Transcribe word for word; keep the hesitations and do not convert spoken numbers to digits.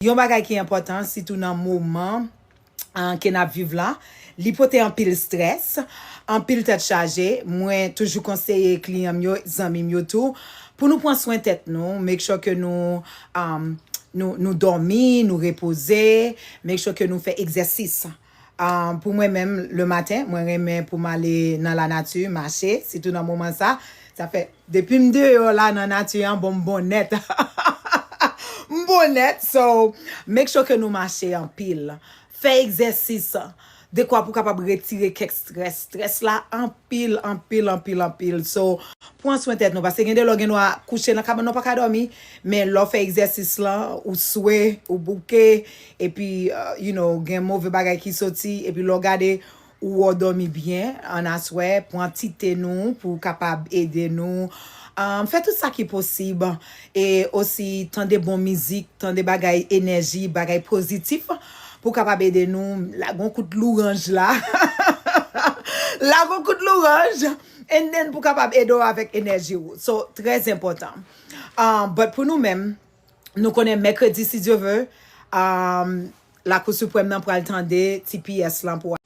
Yon bagay ki enpòtan, sitou nan moman uh, ke n ap viv la, li pote anpil strès, anpil tèt chaje. Mwen toujou konseye kliyan m yo, zanmi m yo tou, pou nou pran swen tèt nou, make sure ke nou, um, nou, nou dòmi, nou repoze, make sure ke nou fè egzèsis. Um, pou mwen menm, le maten, mwen renmen pou m ale nan lanati, mache, sitou nan moman sa. Sa fè, depi m deyò la nan nati an, bon, m bon nèt. M bon nèt, so, make sure ke nou mache anpil. Fè egzèsis, dekwa pou kapab retire kèk strès. Strès la anpil, anpil, anpil, anpil. So, pran swen tèt nou, paske gen de lè w gen dwa kouche nan kabann, ou pa ka dòmi, men lè w fè egzèsis lan, ou swe, ou bouke, epi, uh, you know, gen move bagay ki soti, epi lè w gade, ou wè w dòmi byen, ann aswè, pran ti te nou pou kapab ede nou. Um, fè tout sa ki posib, e osi tande bon mizik, tande bagay enèji, bagay pozitif, pou kapab ede nou. Lage yon kout louranj la. Lage yon kout louranj, and then pou kapab ede w avèk enèji ou. So, trè enpòtan. Um, but pou nou menm, nou konnen mèkredi, si Dye vle, um, Lakou Siprèm nan pral tande T P S lan pou